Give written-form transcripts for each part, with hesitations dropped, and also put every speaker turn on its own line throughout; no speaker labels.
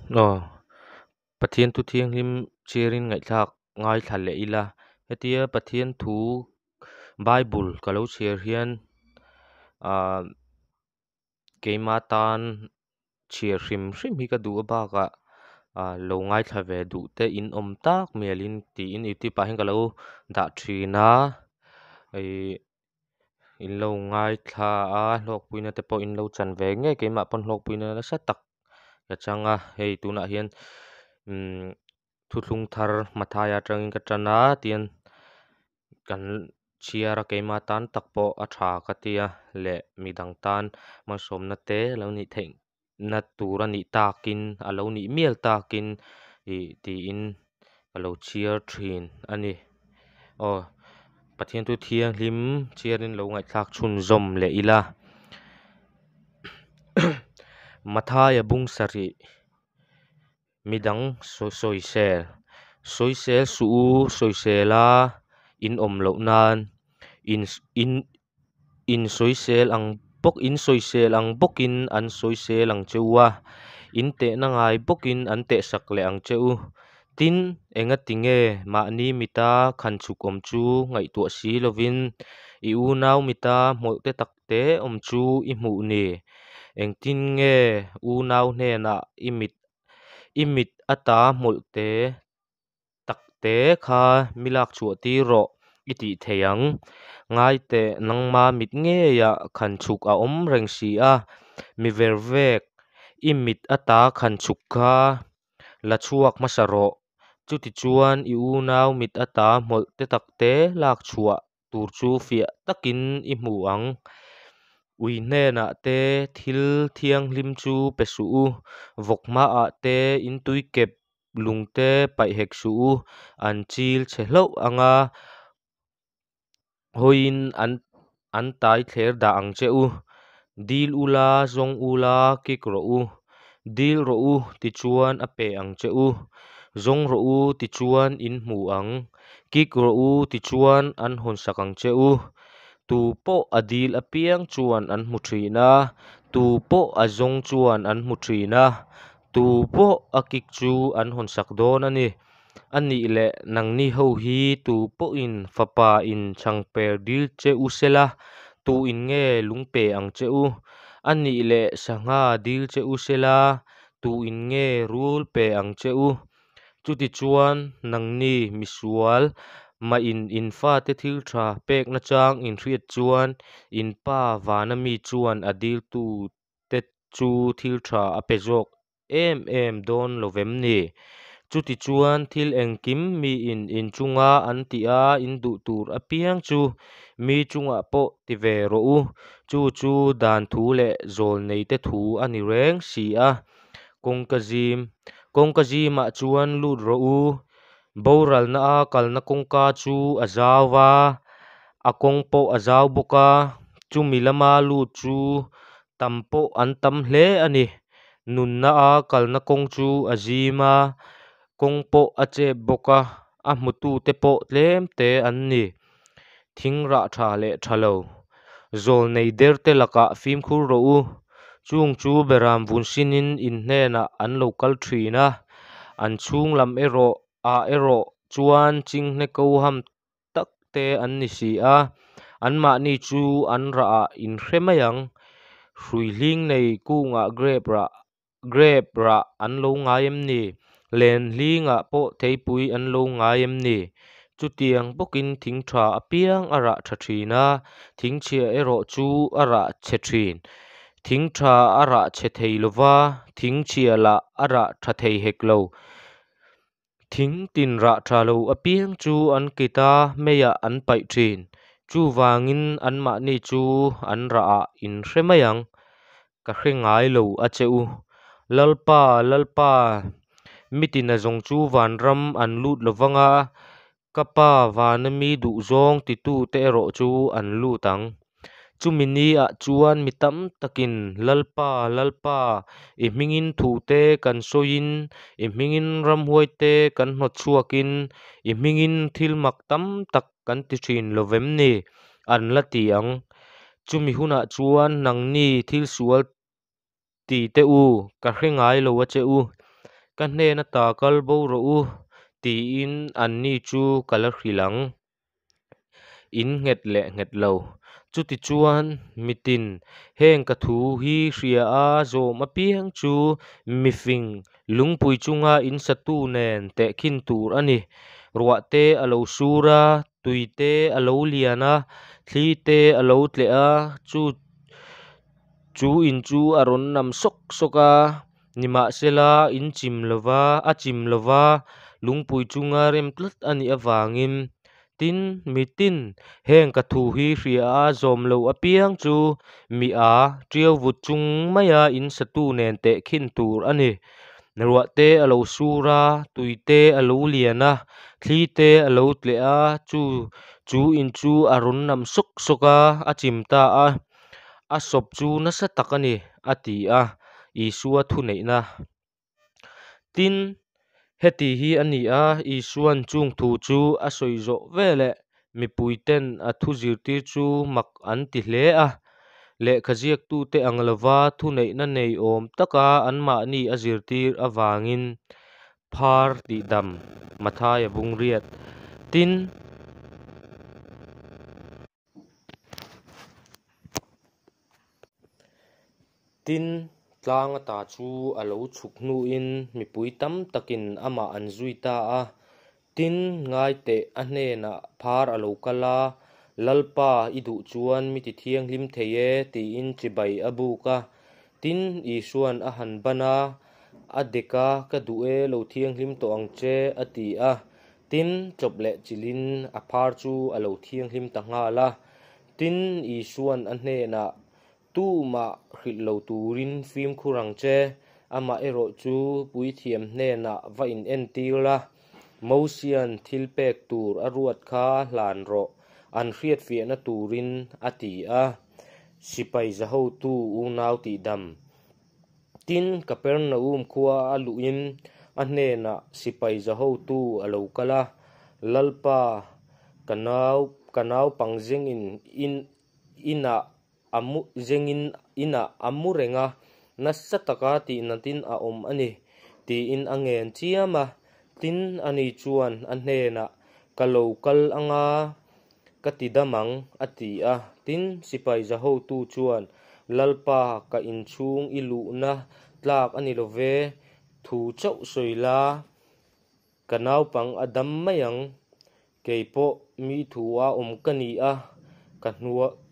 Aw, Pathian thu thianghlim chhiarin ngaihthlak ngaithla leh ila, hetia Pathian thu Bible ka lo chhiar hian ah keima tan chhiar hrim hrim hi ka duh a bakah ah lo ngaithla ve duh te in awm tak mialin tiin youtube ah hian ka lo dah thin a ih in lo ngaithla a hlawkpuina te pawh in lo chan ve ngei keimah pawn hlawkpuina nasa tak ka chang a hei tunah hian umm thuthlung thar Mathaia atangin ka tan a tihian kan chhiar a keimah tan tak pawh a tha ka tia leh midang tan malsawmna te lo nih theih na tur a nih takin a lo nih mial takin ih tiin ka lo chhiar thin a ni aw Pathian thu thianghlim chhiarin lo ngaihthlak chhunzawm leh ila Mathaia bung sarih midang sawisel sawisel suh u sawisel a in awm loh nan in in in sawisel ang bawk in sawisel ang bawkin an sawisel ang che u a in tehna ngai bawkin an tehsak leh ang che u. Tin, engati nge mahni mita khanchhuk awm chu ngaihtuah si lovin i unau mita hmawlhte takte awm chu i hmuh ni? Engtin nge unau hnenah i mit i mit ata hmawlhte takte kha mi lak chhuah tir rawh i tih thei ang? Ngaiteh, nangma mit ngeiah khanchhuk a awm reng si a, mi vervek i mit ata khanchhuk kha la chhuak hmasa rawh. Chutichuan i unau mit ata hmawlh te takte lak chhuah tur chu fiah takin i hmu ang. Ui hnenah te thil thianghlim chu pe suh u, vawk hmaah te in tuikep lungte paih hek suh u, an chil chhe hlauh anga hawiin an an tai thler dah ang che u. Dil ula, zawng ula, kik rawh u. Dil rawh u, tichuan a pe ang che u. Zawng rawh u, tichuan in hmu ang. Kik rawh u, tichuan an hawnsak ang che u. Tu pawh a dil apiang chuan an hmu thin a, tu pawh a zawng chuan an hmu thin a, tu pawh a kik chu an hawnsak dawn a ni. A nih leh nangni ho hi tu pawhin fapa in chhangper dil che u sela, tu in nge lung pe ang che u? A nih leh sangha dil che u sela, tu in nge rul pe ang che u? Chutichuan nangni misual mahin in fate thil tha pek nachang in hriat chuan in Pa vana mi chuan a diltute chu thil tha a pe zawk em em dawn lo vem ni? Chutichuan thil engkim miin in chunga an tih a in duh tur apiang chu mi chungah pawh ti ve rawh u, chu chu dan thu leh zawlneite thu a ni reng si a. Kawngka zim Kawngka zimah chuan lut rawh u, boralna a kalna kawngka chu a zau va, a kawng pawh a zau bawk a, chumi lama lut chu tam pawh an tam hle a ni. Nunna a kalna kawng chu a zim a, kawng pawh a chep bawk a, a hmutute pawh tlem te an ni. Thing rah tha leh tha lo, zawlnei derte lakah fimkhur rawh u. Chung chu beram vun sinin in hnenah an lo kal thin a, an chhung lam erawh ah erawh chuan chinghne koham tak te an ni si a, anmahni chu an rah ah in hre mai ang. Hrui hling nei kungah grape rah grape rah an lo ngai em ni? Len hlingah pawh theipui an lo ngai em ni? Chutiang bawkin thing tha apiang a rah tha thin a, thing chhia erawh chu a rah chhe thin. Thing tha a rah chhe thei lova, thing chhia lah a rah tha thei hek lo. Thing tin rah tha lo apiang chu an kit a, meiah an paih thin. Chuvangin anmahni chu an rahah in hre mai ang. Ka hre ngai lo a che u. Lalpa, Lalpa, mitin a zawng chu vanram an lut lo vang a, ka Pa vana mi duhzawng titute erawh chu an lut ang. Chumi niah chuan mi tam takin, Lalpa, Lalpa, i hmingin thute kan sawiin, i hmingin ramhuaite kan hnawt chhuakin, i hmingin thil mak tam tak kan ti thin lo vem ni? an la ti ang. Chumi hunah chuan nangni thil sual ti teh u, ka hre ngai lo a che u. Ka hnen ata kal bo rawh u, tiin anni chu ka la hrilh ang. In nghet leh nghet lo. Chutichuan, mitin heng ka thu hi hria a zawm apiang chu mifing lungpui chunga in satu nen tehkhin tur a ni. Ruah te a lo sur a, tui te a lo lian a, thli te a lo tleh a, chu chu in chu a rawn nam sawk sawk a, nimahsela in chim lova, a chim lova, lungpui chunga rem tlat a nih avangin. Tin, mitin heng ka thu hi hria a zawm lo apiang chu mi a tiau vut chung maia in satu nen tehkhin tur a ni. Ruah te a lo sur a, tui te a lo lian a, thli te a lo tleh a, chu chu in chu a rawn nam sawk sawk a, a chim ta a. A sawp chu nasa tak a ni, a ti a, Isua thuneihna. Tin, heti hi a ni a, Isuan chung thu chu a sawi zawh veleh mipuiten a thu zirtir chu mak an ti hle a. Lehkha ziaktute ang lova thuneihna nei awm taka anmahni a zirtir avangin phar tihdam Mathaia bung riat. Tin. Tin, tlang ata chu a lo chhuk hnuin mipui tam takin amah an zui ta a. Tin, ngai teh, a hnenah phar a lo kal a, Lalpa, i duh chuan mi ti thianghlim thei e, tiin chibai a buk a. Tin, Isuan a han ban a, A dek a, ka duh e, lo thianghlim tawh ang che, a ti a. Tin, chawp leh chilhin a phar chu a lo thianghlim ta nghal a. Tin, Isuan a hnenah, Tumah hrilh lo turin fimkhur ang che, amaherawhchu puithiam hnenah va inentir la, Mosian thil pek tur a ruat kha hlan rawh, an hriatfiahna turin, a ti a. Sipai zahotu unau tihdam. Tin, Kapernaum khua a luhin a hnenah sipai zahotu a lo kal a, Lalpa, ka nau, ka naupang zengin in inah a mu zengin inah a mu reng a, nasa taka tihnatin a awm a ni, tiin a ngen chiam a. Tin, ani chuan a hnenah, Ka lo kal anga ka ti dam ang, a ti a. Tin, sipai zahotu chuan, Lalpa, ka inchhung i luhna tlak a ni lo ve, thu chauh sawi la, ka naupang a dam mai ang. Kei pawh mi thua awm ka ni a, ka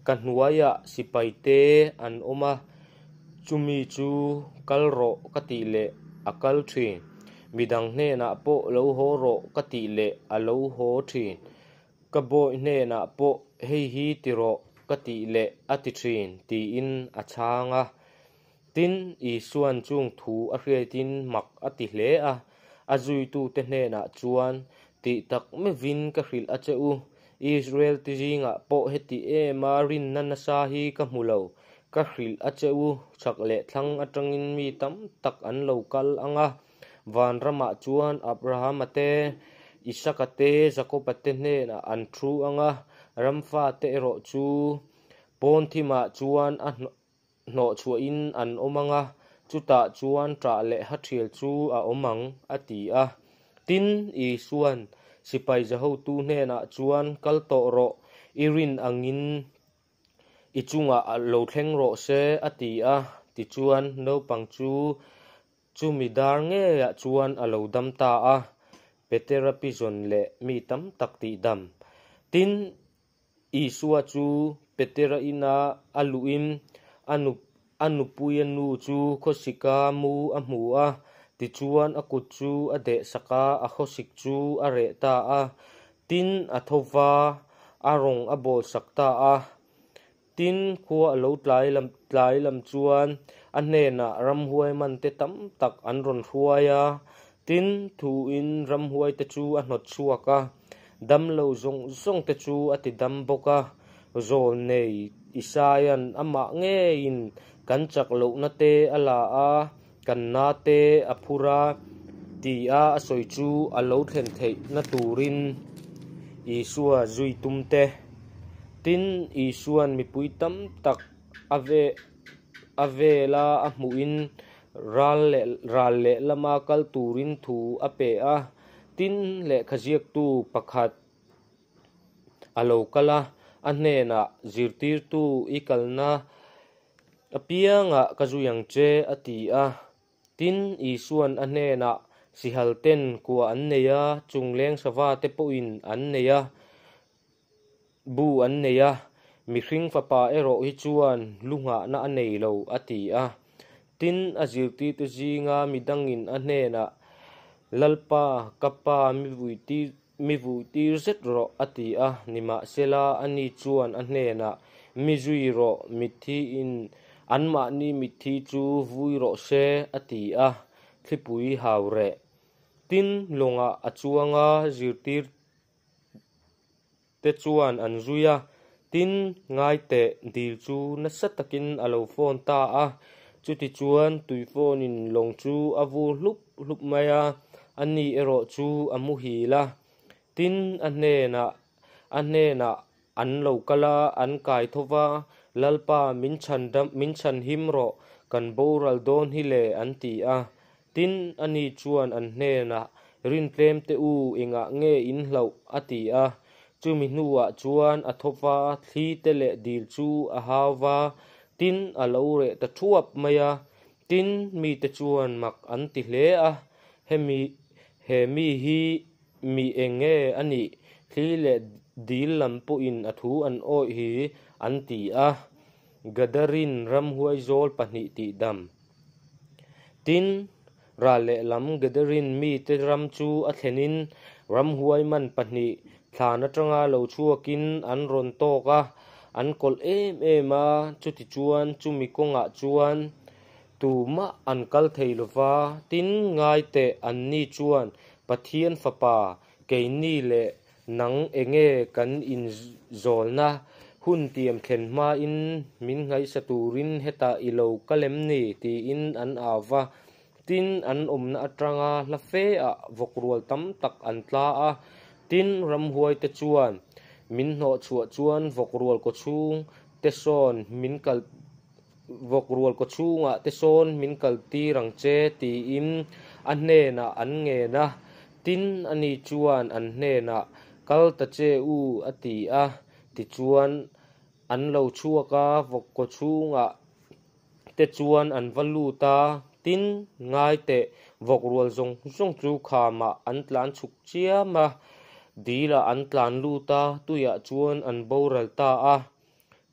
ka hnuaiah sipai te an awm a, chumi chu kal rawh ka tih leh a kal thin. Midang hnenah pawh lo haw rawh ka tih leh a lo haw thin. Ka bawi hnenah pawh hei hi ti rawh ka tih leh a ti thin, tiin a chhang a. Tin, Isuan chung thu a hriatin mak a ti hle a, a zuitute hnenah chuan, Tih tak meuhin ka hrilh a che u, Israel te zingah pawh heti ema rinna nasa hi ka hmu lo. Ka hrilh a che u, chhak leh thlang atangin mi tam tak an lo kal ang a, vanramah chuan Abrahama te, Isaka te, Jakoba te hnenah an thu ang a, ramfate erawh chu pawn thimah chuan a hnawhchhuahin an awm ang a, chutah chuan ṭah leh hathial chu a awm ang, a ti a. Tin, Isuan sipai zahotu hnenah chuan, Kal tawh rawh, i rin angin i chungah lo thleng rawh se, a ti a. Tichuan, naupang chu chumi dar ngeiah chuan a lo dam ta a, Petera pizawn leh mi tam tak tihdam. Tin, Isua chu Petera ina a luhin a nu a nupuia nu chu khawsika mu a hmu a, tichuan a kut chu a dehsak a, a khawsik chu a reh ta a. Tin, a tho va, a rawng a bawlsak ta a. Tin, khua a lo tlai lam tlai lam chuan a hnenah ramhuai mante tam tak an rawn hruai a. Tin, thuin ramhuaite chu a hnawt chhuak a, damlo zawng zawngte chu a ti dam bawk a. Zawlnei Isaia'n amah ngeiin kan chak lohna te a la a, kan na te a phur a, tia a sawi chu a lo thlen theihna turin Isua zui tum te. Tin, Isua'n mipui tam tak a ve a vela a hmuhin. Ral leh ral lehlama kal turin thu a pe a. Tin, lehkhaziaktu pakhat a lo kal a, a hnenah, Zirtirtu, i kalna apiangah ka zui ang che, a ti a. Tin, Isua'n a hnenah, Sihal ten kua an nei a, chungleng sava te pawhin an nei a, bu an nei a, mihring fapa erawh hi chuan lu nghahna a nei lo, a ti a. Tin, a zirtirte zinga midangin a hnenah, Lalpa, ka pa mi vuitir Mi vuitir zet rawh, a ti a. Nimahsela, ani chuan a hnenah, Mi zui rawh, mithiin anmahni mitthi chu vui rawh se, a ti a. Thlipui hau reh. Tin, lawngah a chuang a, zirtirte chuan an zui a. Tin, ngaiteh, dil chu nasa takin a lo fawn ta a. Chutichuan, tuifawnin lawng chu a vur hlup hlup mai a, ani erawh chu a muhil a. Tin, a hnenah a hnenah an lo kal a, an kai tho va, Lalpa, min chhan dam min chhan him rawh, kan boral dawn hi le, an ti a. Tin, ani chuan an hnenah, Rintlem te u, engah nge in hlauh? a ti a. Chumi hnuah chuan a tho va, thli te leh dil chu a hau va, tin, a lo reh ta thuap mai a. Tin, mite chuan mak an ti hle a, Hemi, he mi hi mi eng nge a nih? Thli leh dil lam pawhin a thu an awih hi, an ti a. Gadarin ramhuai zawl pahnih tihdam. Tin, ral lehlam Gadarin mite ram chu a thlenin ramhuai man pahnih thlan atanga lo chhuakin an rawn tawk a, an kawlh em em a, chutichuan chumi kawngah chuan tumah an kal thei lova. Tin, ngaiteh anni chuan Pathian Fapa keini leh Nang enge kan inzawlna hun tiam thlen hmain min nghaisa turin hetah i lo kal em ni? tiin an au va. Tin, an awmna atanga hla feah vawkrual tam tak an tla a. Tin, ramhuaite chuan min hnawhchhuah chuan vawkrual kawchhung te sawn min kal Vawkrual kawchhungah te sawn min kaltir ang che tiin a hnenah an ngen a, tin ani chuan an hnenah kal ta che u a ti a, tichuan an lo chhuak a, vawk kawchhungah te chuan an va lut a, tin ngaiteh vawkrual zawng zawng chu khamah an tlan chhuk chiam a, dilah an tlan lut a, tuiah chuan an boral ta a.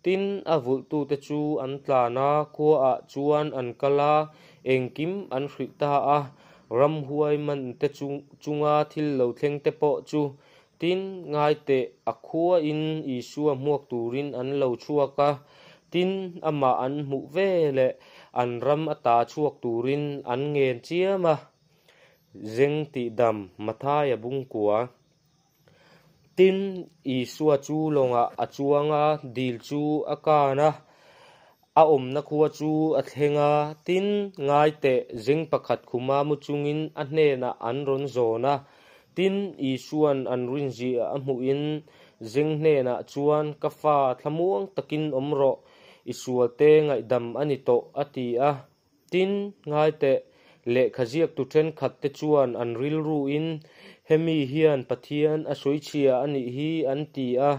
Tin, a vulhtute chu an tlan a, khuaah chuan an kal a, engkim an hrilh ta a, ramhuai mante chunga thil lo thleng te pawh chu. Tin, ngaiteh a khuain Isua hmuak turin an lo chhuak a, tin, amah an hmuh veleh an ram ata chhuak turin an ngen chiam a. Zeng tihdam Mathaia bungkua. Tin, Isua chu lawngah a chuang a, dil chu a kan a, a awmna khua chu a thleng a. Tin, ngaiteh zeng pakhat khuma mu chungin a hnenah an rawn zawn a. Tin, Isua'n an rinzia a hmuhin zeng hnenah chuan, Ka fa, thlamuang takin awm rawh, i sualte ngaihdam a ni tawh, a ti a. Tin, ngaiteh, lehkha ziaktu thenkhatte chuan an rilruin, Hemi hian Pathian a sawichhia a nih hi, an ti a.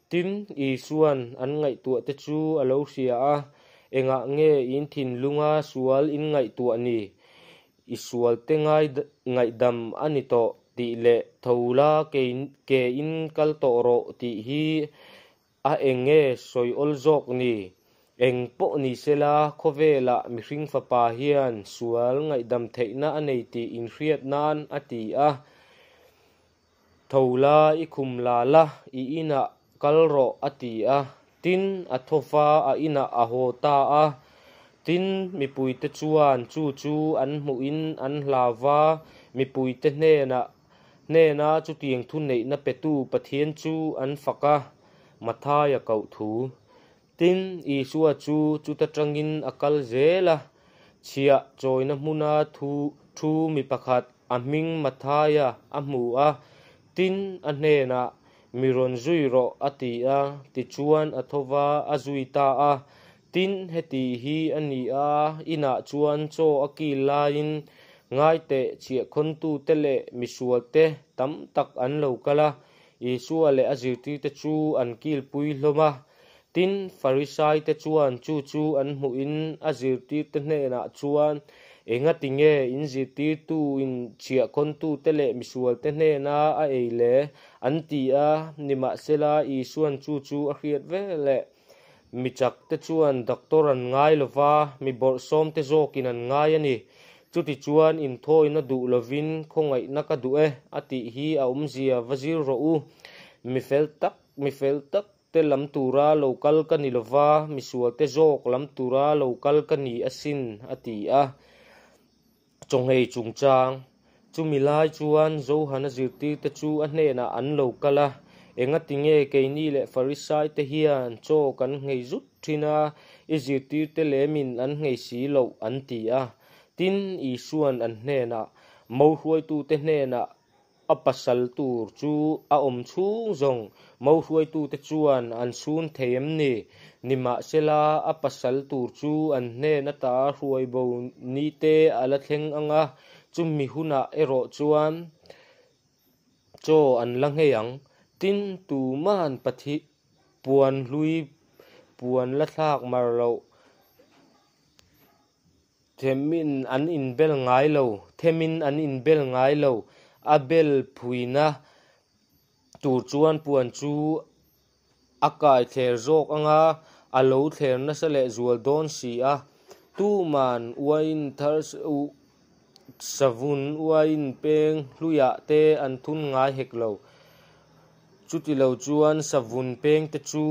Tin, Isua'n an ngaihtuahte chu a lo hria a, Engah nge in thinlunga sual in ngaihtuah ni? I sualte ngaihdam a ni tawh tih leh tho la ke in kal tawh rawh tih hi A eng nge sawi awl zawk ni? Eng pawh ni sela, khawvelah mihring fapa hian sual ngaihdam theihna a nei tih inhriat nan a ti a. Tho la, i khum la la, i inah kal rawh a ti a. Tin, a tho va, a inah a haw ta a. Tin, mipuite chuan chu chu an hmuhin an hlau va, mipuite hnenah Hnena chutiang thuneihna petu Pathian chu an fak a, Mathaia koh thu. Tin, Isua chu chuta tangin a kal zel a, chhiah chawina hmuna thu thu mi pakhat a hming Mathaia a hmu a, tin, a hnenah, Mi rawn zui rawh, a ti a. Tichuan a tho va, a zui ta a. Tin, heti hi a ni a, inah chuan chaw a kil laiin ngai teh chhiahkhawntute leh misualte tam tak an lo kal a, Isua leh a zirtirte chu an kilpui hlawm a. Tin, Farisaite chuan chu chu an hmuhin a zirtirte hnenah chuan, Engati nge in zirtirtuin chhiahkhawntute leh misualte hnena a ei le? an ti a. Nimahsela, Isuan chu chu a hriat veleh mi chakte chuan doctor an ngai lo va, mi bawrhsawmte zawkin an ngai a ni. Chutichuan, inthawina duh lovin khawngaihna ka duh e, a tih hi a awmzia va zir rawh u. Mi fel tak, mi fel tak te lam tura lo kal ka ni lo va, misualte zawk lam tura lo kal ka ni asin, a ti a. Chawnghei chungchang. Chumi lai chuan Johana zirtirte chu a hnenah an lo kal a, Engati nge keini leh Farisaite hian chaw kan nghei zut thin a, i zirtirte lemin an nghei si loh? an ti a. Tin, Isuan an hnenah, Mo hruaitute hnenah A pasal tur chu a awm chhung zawng mo hruaitute chuan an sun thei em ni? Nimahsela, a pasal tur chu an hnen ata hruai bo ni te a la thleng ang a, chumi hunah erawh chuan chaw an la nghei ang. Tin, tuman puan hlui puan la thlak mar loh. Themin an inbel ngai lo, Themin an inbel ngai lo. A bel phuina tur chuan puan chu a kai thler zawk ang a, a lo thler nasa leh zual dawn si a. Tuman uain thar savun uain peng hluiah te an thun ngai hek lo. Chutilo chuan savun pengte chu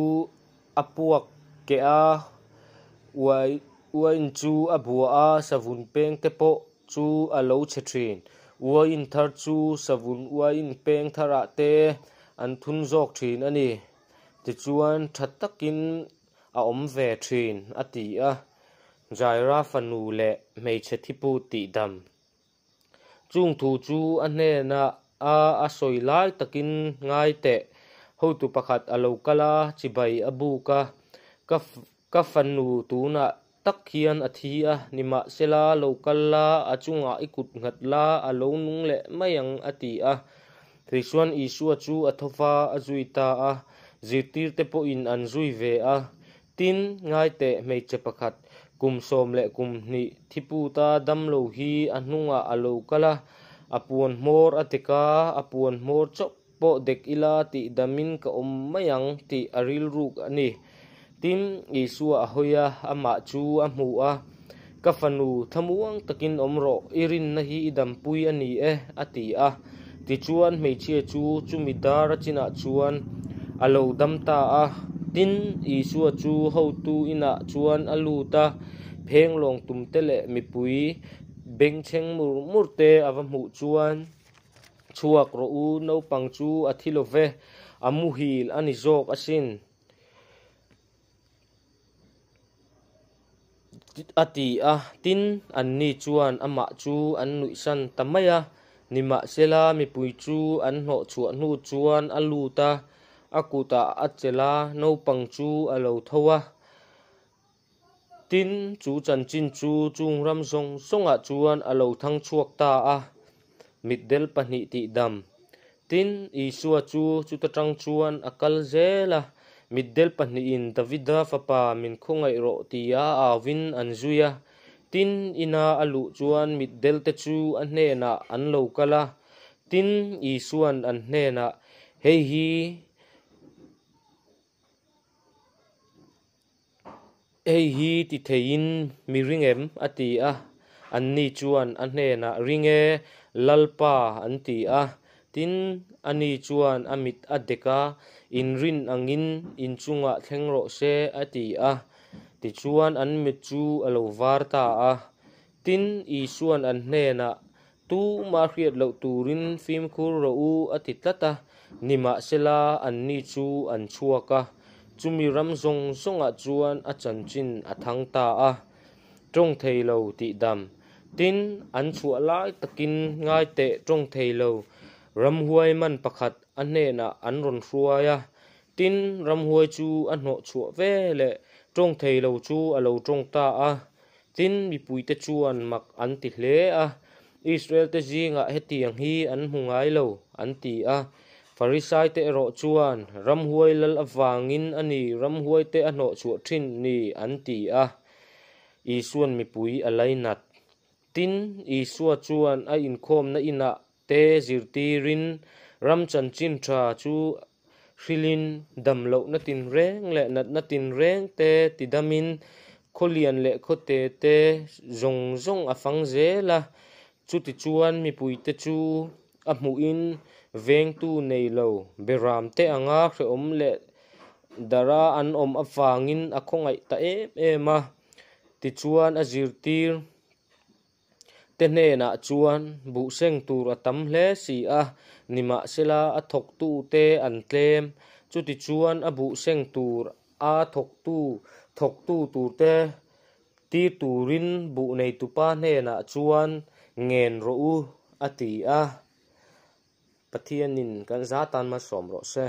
A puak keh a, uai uain chu a bua a, savun peng te pawh chu a lo chhe thin. Uain thar chu savun uain peng tharah te an thun zawk thin a ni. Tichuan tha takin a awm ve thin, a ti a. Jaira fanu leh hmeichhe thipu tihdam. Chung thu chu a hnenah a a sawi lai takin ngai teh. Hotu pakhat a lo kal a, chibai a buk a, Ka ka fanu tunah tak hian a thi a, nimahsela lo kal la, a chungah i kut nghat la, a lo nung leh mai ang, a ti a. Tichuan Isua chu a tho va, a zui ta a, zirtirte pawhin an zui ve a. Tin, ngaiteh hmeichhe pakhat, kum 12 thiputa damlo hi a hnungah a lo kal a, a puan hmawr a dek a, a puan hmawr chauh pawh dek ila tih damin ka awm mai ang tih a rilruk a ni. Tin, Isua a hawi a, amah chu a hmu a, Ka fanu, thlamuang takin awm rawh, i rinna hi i dampui a ni e, a ti a. Tichuan hmeichhia chu chumi dar a chinah chuan a lo dam ta a. Tin, Isua chu hotu inah chuan a lut a, phenglawng tumte leh mipui bengchheng mur mur te a va hmuh chuan, Chhuak rawh u, naupang chu a thi lo ve, a muhil a ni zawk asin. A ti a, tin, anni chuan amah chu an nuihsan ta mai a. Nimahsela, mipui chu an hnawhchhuah hnu chuan a lut a, a kutah a chelh a, naupang chu a lo tho a. Tin, chu chanchin chu chung ram zawng zawngah chuan a lo thang chhuak ta a, mitdel pahnih tihdam. Tin, Isua chu chuta tang chuan a kal zel a, mitdel pahnihin Davida fapa min khawngaih rawh tia auvin an zui a. Tin, ina a luh chuan mitdelte chu a hnenah an lo kal a. Tin, Isuan an hnenah, Hei hi Hei hi ti theiin mi ring em? a ti a. Anni chuan a hnenah, Ring e, Lalpa, an ti a. Tin, ani chuan a mit a dek a, In rin angin in chungah thleng rawh se, a ti a. Tichuan an mit chu a lo var ta a. Tin, Isuan an hnenah, Tumah hriat loh turin fimkhur rawh u a ti tlat a, nimahsela anni chu an chhuak a, chumi ram zawng zawngah chuan a chanchin a thang ta a, tawng thei lo tih dam. Tin, an chhuah lai takin ngai teh tawng thei lo ramhuai man pakhat a hnenah an rawn hruai a, tin, ramhuai chu a hnawh chhuah ve leh. Ṭawng thei lo chu a lo ṭawng ta a. Tin, mipuite chuan mak an ti hle a, Israelte zingah hetiang hi an hmu ngai lo, an ti a. Farisaite erawh chuan, Ramhuai lal avangin a ni ramhuaite a hnawhchhuah ṭhin ni, an ti a. Isua'n mipui a lainat. Tin, Isua chuan a inkhawmna inah te zirtirin ram chanchin tha chu hrilhin damlohna tinreng leh natna tinreng te tidamin khawlian leh khawte te zawng zawng a fang zel a. Chutichuan mipuite chu a hmuhin vengtu nei lo beram te anga hrehawm leh dara an awm avangin a khawngaih ta em em a. Tichuan a zirtir te hnenah chuan buh seng tur a tam hle si a, nimahsela a thawktu te an tlem. Chutichuan a buh seng tur a thawktu thawktu tur te tir turin buh neitupa hnenah chuan ngen rawh u, a ti a. Pathianin kan za tan malsawm rawh se.